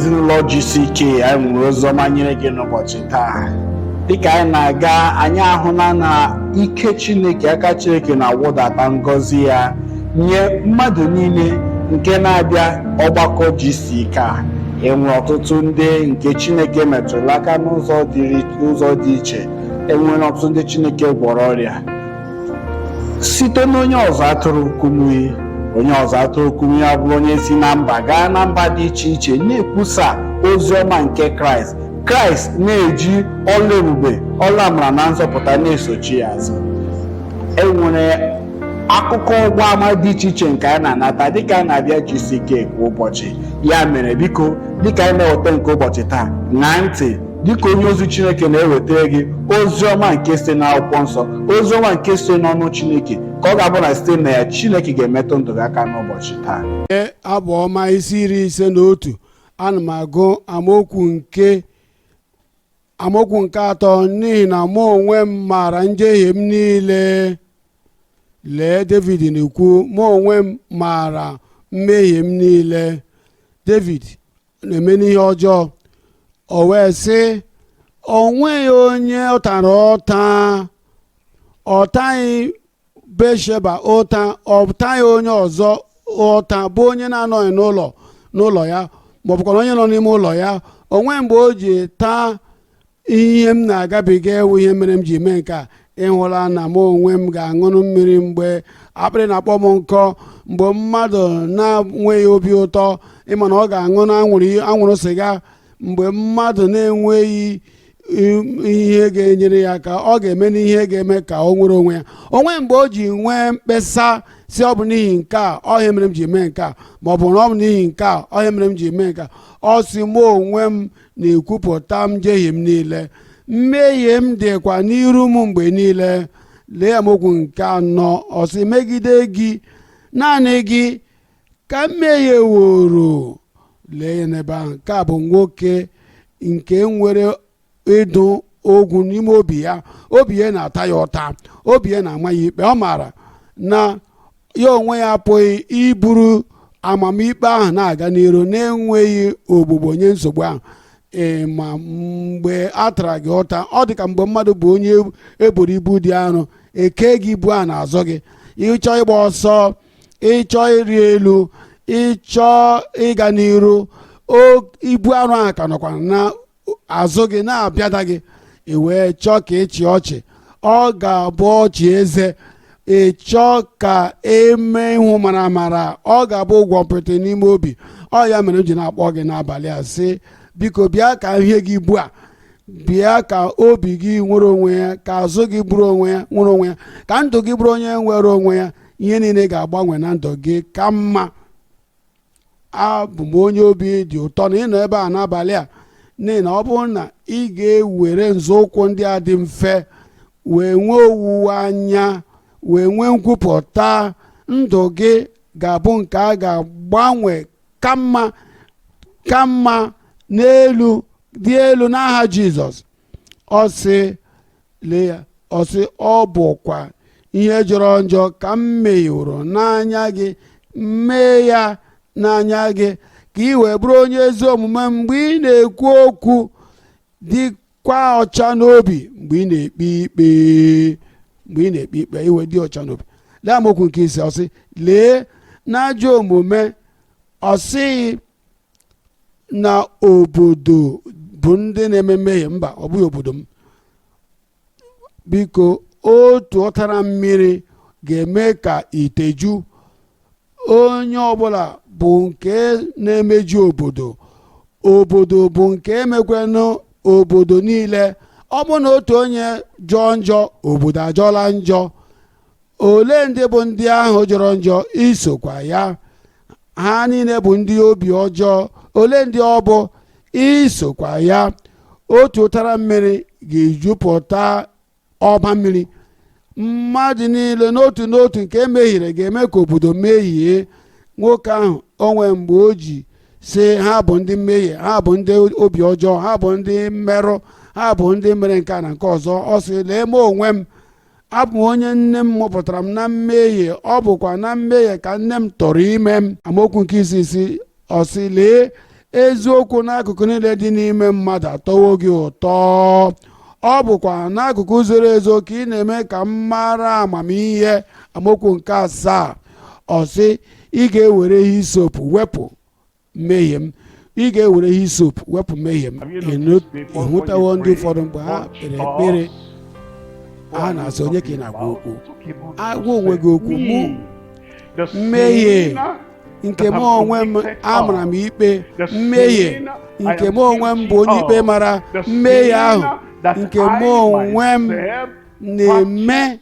Ezinụlọ GCK, anyị nwere oziọma nyere gị n'ụbọchị taa. Dịka anyị na-aga, anyị ahụla na ike Chineke, aka Chineke na-awụdata ngọzi ya nye mmadụ niile nke na-abịa ọgbakọ GCK a. Enwere ọtụtụ ndị nke Chineke metụrụ aka n'ụzọ dị iche. Enwere ọtụtụ ndị Chineke gwọrọ ọrịa site n'onye ọzụ atụrụ Kumuyi. Onye ọzụ atụrụ Kumuyi abụrụ onye si na mba gaa na mba dị iche iche na-ekwusa ozi ọma nke Kraịst. Kraịst na-eji ọlụ ebube, ọlụ amara na nzọpụta na-esochi ya azụ. Enwere akụkọ ọgba ama dị iche iche nke anyị na-anata dịka anyị na-abịa GCK kwa ụbọchị. Ya mere, biko, dịka anyị na-eweta nke ụbọchị taa, ṅaa ntị dịka onye ozi Chineke na-ewetara gị ozi ọma nke site n'Akwụkwọ Nsọ, ozi ọma nke site n'ọnụ Chineke, ka ọ ga-abụ na site na ya Chineke ga-emetụ ndụ gị aka n'ụbọchị taa. Abụ Ọma isi 51, ana m agụ amaokwu nke 3: "N'ihi na mụ onwe m maara njehie m niile." Lee, David na-ekwu, "Mụ onwe m maara mmehie m niile." David na-eme n'ihe ọjọọ, o wee sị o nweghị onye ọ tara ụta. Ọ taghị Batsheba ụta, ọ taghị onye ọzọ ụta bụ onye na-anọghị n'ụlọ ya, ma ọ bụkwa onye nọ n'ime ụlọ ya. Onwe mgbe o ji taa ihe m na-agabiga ewu ihe mere m ji mee nke a. Ịhụla na mụ onwe m ga-aṅụrụ mmiri mgbe akpịrị na-akpọ m nkọ. Mgbe mmadụ na-enweghị obi ụtọ, ịma na ọ ga-aṅụ anwụrụ sịga. Mgbe mmadụ na-enweghị ihe ga-enyere ya aka, ọ ga-eme n'ihe ga-eme ka o nwere onwe ya. Onwe mgbe o ji nwee mkpesa si ọ bụ n'ihi nke a ọhịa mere m ji mee nke a, ma ọ bụ na ọ bụ n'ihi nke a ọhịa mere m ji mee nke a. Ọ sị, "Mụ onwe m na-ekwupụta njehie m niile, mmehie m dịkwa n'iru m mgbe niile." Lee amaokwu nke 4, ọ sị, "Megide gị, naanị gị, ka mmehie woro." Lee ya n'ebe ahụ. Nke a bụ nwoke nke nwere ịdụ ogwu n'ime obi ya. Obi ya na-ata ya ụta, obi ya na-ama ya ikpe. Ọ maara na ya onwe ya apụghị iburu amamikpe ahụ na-aga n'iru na-enweghị ogbugbo nye nsogbu ahụ. Ee, ma mgbe a tara gị ụta, ọ dị ka mgbe mmadụ bụ onye eboro ibu dị arọ, eke gị ibu a n'azụ gị. Ịchọ ịgba ọsọ, ịchọ ịrị elu, ịchọ ịga n'iru, ibu arụ ahụ ka nọkwa na azụ gị na-abịada gị. I wee chọọ ka ịchị ọchị, ọ ga-abụ ọchị eze. Ị chọọ ka eme ihu mara mara, ọ ga-abụ ụgwọ mpịtị n'ime obi. Ọ ya mere m ji na-akpọ gị n'abalị a, sị, biko, bịa ka ihe gị ibu a, bịa ka obi gị nwere onwe ya, ka azụ gị bụrụ onwe ya nwere onwe ya, ka ndụ gị bụrụ onye nwere onwe ya. Ihe niile ga-agbanwe na ndụ gị ka mma. Abụ m onye obi dị ụtọ na ịnọ ebe a n'abalị a, n'ihi na ọ bụrụ na ị ga-ewere nzọụkwụ ndị a dị mfe wee nwee owuwe anya, wee nwee nkwupụta, ndụ gị ga-abụ nke a ga-agbanwe ka mma, ka mma n'elu dị elu n'aha Jizọs. Ọ sị, lee ya, ọ sị, "Ọ bụkwa ihe jọrọ njọ ka m mehiworo n'anya gị, mee ya n'anya gị, ka ị wee bụrụ onye ezi omume mgbe ị na-ekwu okwu, dịkwa ọcha n'obi mgbe ị na-ekpe ikpe." Mgbe ị na-ekpe ikpe, iwe dị ọcha n'obi. Lee amaokwu nke 5, ọ sị, "Lee n'ajọ omume." Ọ sịghị na obodo bụ ndị na-eme mmehie. Mba, ọ bụghị obodo m. Biko, otu ọtara mmiri ga-eme ka ite ju. Onye ọbụla bụ nke na-emeju obodo, obodo bụ nke emekwenụ obodo niile. Ọ bụ na otu onye jọọ njọ, obodo ajọla njọ. Ole ndị bụ ndị ahụ jọrọ njọ? Isokwa ya. Ha niile bụ ndị obi ọjọọ. Ole ndị ọ bụ? Isokwa ya. Otu ụtara mmiri ga-ejupụta ọba mmiri. Mmadụ niile n'otu n'otu nke mehiere ga-eme ka obodo mehie. Nwoke ahụ onwe mgbe o ji si ha bụ ndị mmehie, ha bụ ndị obi ọjọọ, ha bụ ndị mmerụ, ha bụ ndị mere nke a na nke ọzọ. Ọ sị, "Lee m onwe m, abụ m onye nne m mụpụtara m na mmehie, ọ bụkwa na mmehie ka nne m tọrọ ime m." Amaokwu nke isi ọ sị, "Lee, Eziokwu n'akụkụ niile dị n'ime mmadụ atọwo gị ụtọ. Ọ bụkwa n'akụkụ zoro ezo ka ị na-eme ka m mara amamihe. Amaokwu nke 7, ọ sị, ị ga-ewere hisop wepụ mmehie m. Ị ga-ewere hisop wepụ mmehie m. Ịhụtawo ndị ụfọdụ, mgbe ha kpere ekpere, ha na-asị, "Onye ka ị na-agwa okwu? Agwa onwe gị okwu." Mụ, mmehie nke mụ onwe m amara m ikpe, mmehie nke mụ onwe m bụ onye ikpe mara, mmehie ahụ nke mụ onwe m na-eme,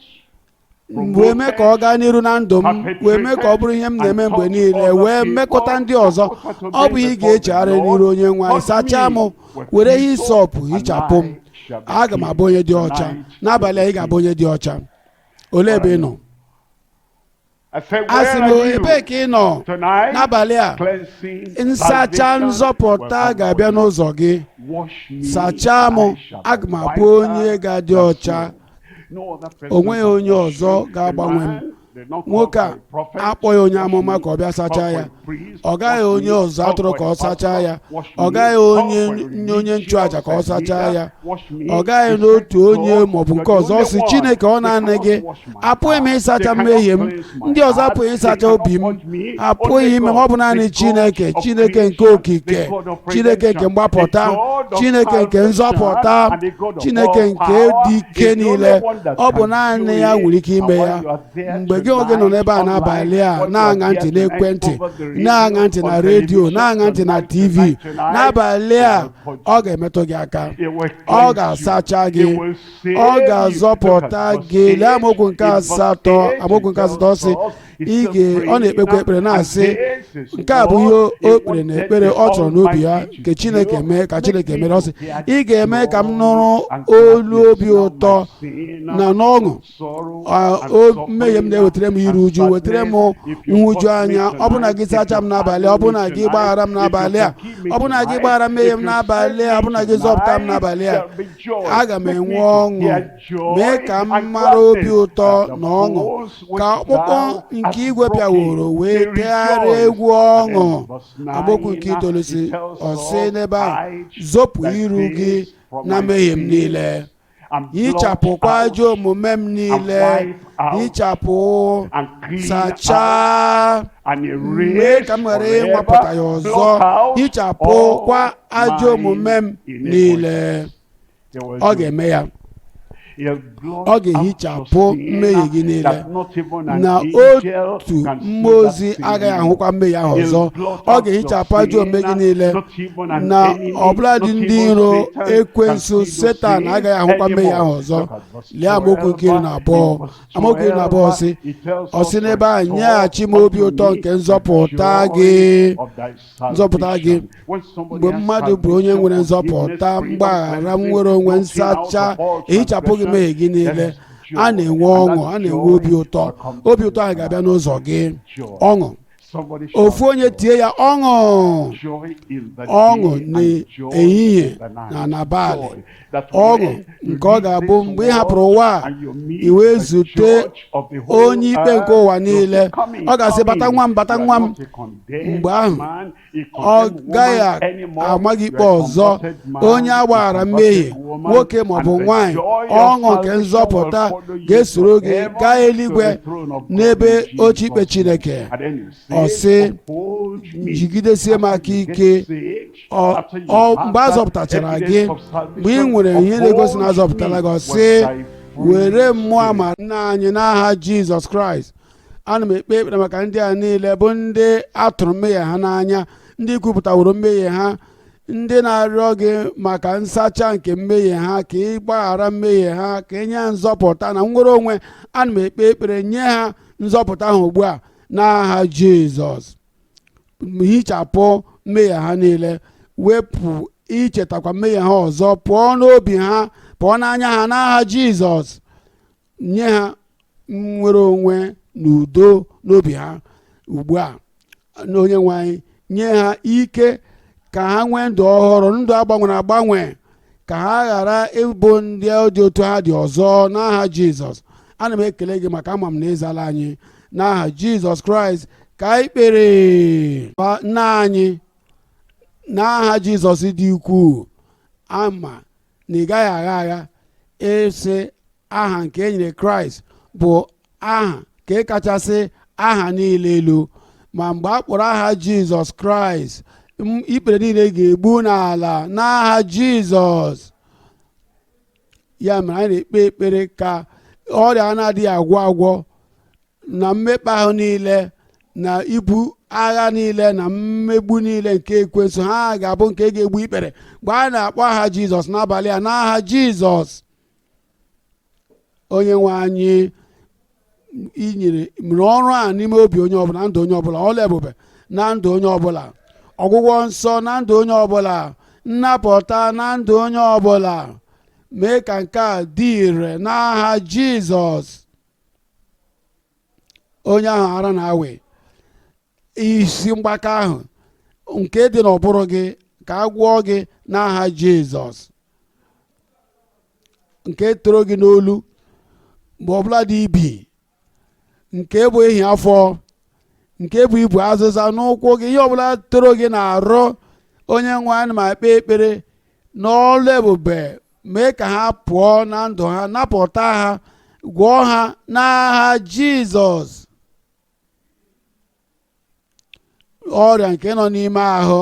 wee mee ka ọ gaa n'iru na ndụ m, wee mee ka ọ bụrụ ihe m na-eme mgbe niile, wee mekọta ndị ọzọ. Ọ bụ ihe ga-echegharị n'iru Onye nwe anyị. Sachaa m, were hisọpụ hichapụ m, aga m abụ onye dị ọcha. N'abalị a, ị ga-abụ onye dị ọcha. Olee ebe ị nọ? A sị m, ebee ka ị nọ n'abalị a? Nsacha nzọpụta ga-abịa n'ụzọ gị. Sachaa m, aga m abụ onye ga-adị ọcha. O nweghị onye ọzọ ga-agbanwe m. Nwoke a akpọghị onye amụma ka ọ bịa sachaa ya. Ọ gaghị onye ọzọ atụrụ ka ọ sachaa ya. Ọ gaghị onye nchụaja ka ọ sachaa ya. Ọ gaghị n'otu onye maọbụ nke ọzọ. Ọ sị, "Chineke, ọ naanị gị. Apụghị m ịsacha mmehie m. Ndị ọzọ apụghị ịsacha obi m, apụghị ime m. Ọ bụ naanị Chineke, Chineke nke okike, Chineke nke mgbapụta, Chineke nke nzọpụta, Chineke nke dị ike niile. Ọ bụ naanị ya nwere ike ime ya." Mgbe gị oge nọ n'ebe a n'abalị a, na-aṅa ntị n'ekwentị, na-aṅa ntị na redio, na-aṅa ntị na TV n'abalị a, ọ ga-emetụ gị aka, ọ ga-asacha gị, ọ ga-azọpụta gị. Lee amaokwu nke 8. Amaokwu nke 8, ọ sị ọ na-ekpekwa ekpere na-asị, nke a bụ ihe o kpere na ekpere ọ chọrọ n'obi ya nke Chineke mee, ka Chineke mere. Ọ sị, "Ị ga-eme ka m nụrụ olu obi ụtọ na n'ọṅụ. Mmehie m na-ewetara m iru uju, wetara m nhụju anya. Ọ bụ na gị sacha m n'abalị, ọ bụ na gị gbaghara m n'abalị a, ọ bụ na gị gbaghara mmehie m n'abalị a, ọ bụ na gị zọpụta m n'abalị a, aga m enwe ọṅụ. Mee ka m mara obi ụtọ na ọṅụ, ka ọkpụkpọ nke igwe bịaworo wee tegharịa egwu ọṅụ." Amaokwu nke 9 si, ọ sị n'ebe a, "Zopụ iru gị na mmehie m niile, hichapụkwa ajọ omume m niile." Hichapụ, sachaa, mee ka m ghara ịnwapụta ya ọzọ. Hichapụkwa ajọ omume m niile. Ọ ga-eme ya. Ọ ga-ehichapụ mmehie gị niile, na otu mmụọ ozi agaghị ahụkwa mmehie ahụ ọzọ. Ọ ga-ehichapụ ajọ omume gị niile, na ọbụladị ndị iro, ekwensu, Setan, agaghị ahụkwa mmehie ahụ ọzọ. Lee amaokwu nke 12. Amaokwu 12, sị, ọ sị n'ebe ahụ, "Nyeghachi m obi ụtọ nke nzọpụta gị." Nzọpụta gị. Mgbe mmadụ bụ onye nwere nzọpụta, mgbaghara, nwere onwe, nsacha, ehichapụ gị mmehie gị niile, a na-enwe ọṅụ, a na-enwe obi ụtọ. Obi ụtọ ahụ ga-abịa n'ụzọ gị. Ọṅụ. Ofu onye tie ya, ọṅụ, ọṅụ n'ehihie na n'abalị. Ọṅụ nke ọ ga-abụ mgbe ị hapụrụ ụwa a, i wee zute onye ikpe nke ụwa niile, ọ ga-asị, "Bata, nwa m, bata, nwa m." Mgbe ahụ, ọ gaghị ama gị ikpe ọzọ. Onye agbaghara mmehie, nwoke maọbụ nwanyị, ọṅụ nke nzọpụta ga-esoro gị gaa eluigwe n'ebe oche ikpe Chineke. Ọ sị, "Jigidesie m aka ike." Mgbe a zọpụtachara gị, mgbe ị nwere ihe na-egosi na azọpụtala gị, ọ sị, "Were mmụọ ama." Nna anyị, n'aha Jizọs Kraịst, ana m ekpe ekpere maka ndị a niile bụ ndị atụrụ mmehie ha n'anya, ndị kwupụtaworo mmehie ha, ndị na-arịọ gị maka nsacha nke mmehie ha, ka ị gbaghara mmehie ha, ka ị nye ha nzọpụta na nnwere onwe. Ana m ekpe ekpere nye ha nzọpụta ahụ ugbu a n'aha Jizọs. Hichapụ mmehie ha niile, wepụ ichetakwa mmehie ha ọzọ pụọ n'obi ha, pụọ n'anya ha n'aha Jizọs. Nye ha nnwere onwe na udo n'obi ha ugbu a. Na Onye nwe anyị, nye ha ike ka ha nwee ndụ ọhụrụ, ndụ agbanwere agbanwe, ka ha ghara ịbụ ndị dị otu ha dị ọzọ n'aha Jizọs. Ana m ekele gị maka ama m na ịzala anyị. N'aha Jizọs Kraịst ka anyị kpere. Nna anyị. N'aha Jizọs dị ukwuu, ama na ị gaghị agha agha ịsị aha nke e nyere Kraịst bụ aha nke kachasị aha niile elu. Ma mgbe a kpọrọ aha Jizọs Kraịst, ikpere niile ga-egbu n'ala n'aha Jizọs. Ya mere anyị na-ekpe ekpere ka ọrịa na-adịghị agwọ agwọ na mmekpa ahụ niile na ibu agha niile na mmegbu niile nke ekwensu, ha ga-abụ nke ga-egbu ikpere mgbe a na-akpọ aha Jizọs n'abalị a, n'aha Jizọs. Onye nwe anyị, inyere mere ọrụ a n'ime obi onye ọbụla, ndụ onye ọbụla, ọlụ ebube na ndụ onye ọbụla, ọgwụgwọ nsọ na ndụ onye ọbụla, nnapụta na ndụ onye ọbụla. Mee ka nke a dị ire n'aha Jizọs. Onye ahụ ara na-awe isi mgbaka ahụ nke dị n'ụbụrụ gị, ka a gwọọ gị n'aha Jizọs. Nke toro gị n'olu mgbe ọbụla dị ibi, nke bụ ehi afọ, nke bụ ibu azịza n'ụkwụ gị, ihe ọbụla toro gị na-arụ, onye nwe anyị, ma kpee ekpere n'ọlụ ebube, mee ka ha pụọ na ndụ ha, napụta ha, gwọọ ha n'aha Jizọs. Ọrịa nke nọ n'ime ahụ,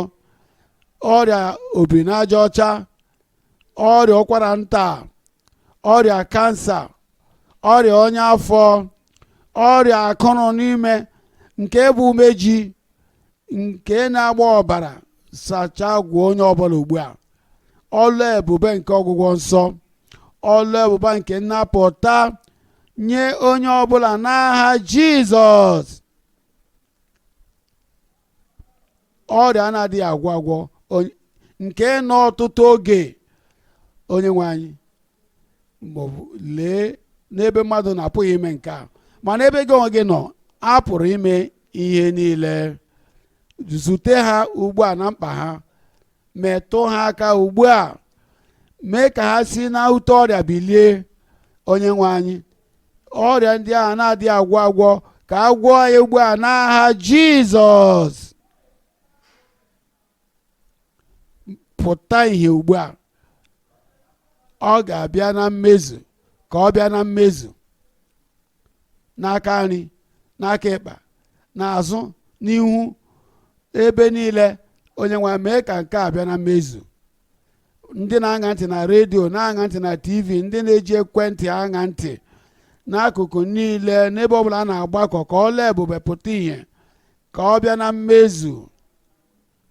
ọrịa obiri n'aja ọcha, ọrịa ụkwara nta, ọrịa kansa, ọrịa ọnya afọ, ọrịa akụrụ n'ime nke bụ umeji nke na-agba ọbara, sachaa, gwọọ onye ọbụla ugbu a. Ọlụ ebube nke ọgwụgwọ nsọ, ọlụ ebube nke nnapụta nye onye ọbụla n'aha Jizọs. Ọrịa na-adịghị agwọ agwọ nke nọ ọtụtụ oge, onye nwe anyị, maọbụ lee n'ebe mmadụ na-apụghị ime nke a, mana ebe gị onwe gị nọ, a pụrụ ime ihe niile. Zute ha ugbu a na mkpa ha, metụ ha aka ugbu a, mee ka ha si na ute ọrịa bilie. Onye nwe anyị, ọrịa ndị ahụ na-adịghị agwọ agwọ, ka a gwọọ ya ugbu a n'aha Jizọs. Pụta ihe ugbu a, ọ ga-abịa na mmezu, ka ọ bịa na mmezu n'aka nri, n'aka ịkpa, n'azụ, n'ihu, ebe niile. Onye nwe, mee ka nke a bịa na mmezu. Ndị na-aṅa ntị na redio, na-aṅa ntị na TV, ndị na-eji ekwentị aṅa ntị n'akụkụ niile, n'ebe ọbụla a na-agbakọ, ka ọlụ ebube pụta ìhè, ka ọ bịa na mmezu.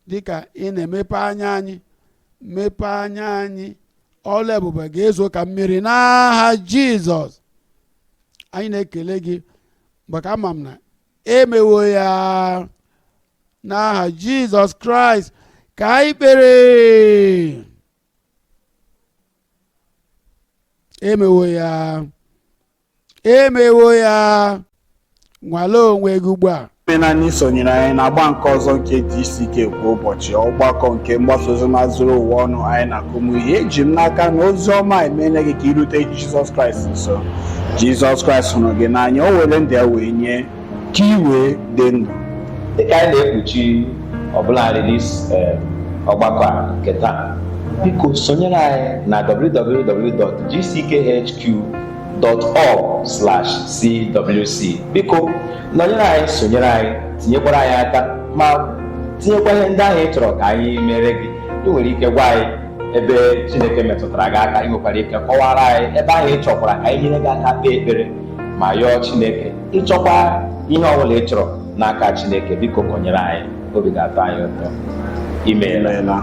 Dịka ị na-emepe anya anyị, mepee anya anyị, ọlụ ebube ga-ezo ka mmiri n'aha Jizọs. Anyị na-ekele gị maka ama m na emewo ya n'aha Jizọs Kraịst ka anyị kpere. Emewo ya, emewo ya. Nwalee onwe gị ugbu a. Naanị isonyere anyị na-agba nke ọzọ nke GCK kwa ụbọchị, ọgbakọ nke mgbasa oziọma zuru ụwa ọnụ anyị na-akụmụ ihe. Eji m n'aka na ozi ọma emeela gị ka irute Jizọs Kraịst nso. Jizọs Kraịst hụrụ gị n'anya, o were ndụ ya wee nye ka ị wee dị ndụ. Dịka anyị na-ekpuchi ọbụladị this ọgbakọ a nke taa, biko sonyere anyị na www.gckhq.org/cwc. Biko nọnyere anyị, sonyere anyị, tinyekwara anyị aka ma tinyekwa ihe ndị ahụ ị chọrọ ka anyị mere gị. Ị nwere ike gwa anyị ebe Chineke metụtara gị aka. Ị nwekwara ike kọwara anyị ebe ahụ ị chọkwara ka anyị nyere gị aka kpee ekpere ma yọọ Chineke. Ịchọkwa ihe ọbụla ị chọrọ n'aka Chineke, biko kọnyere anyị, obi ga-atọ anyị ụtọ. Imeela. Imeela.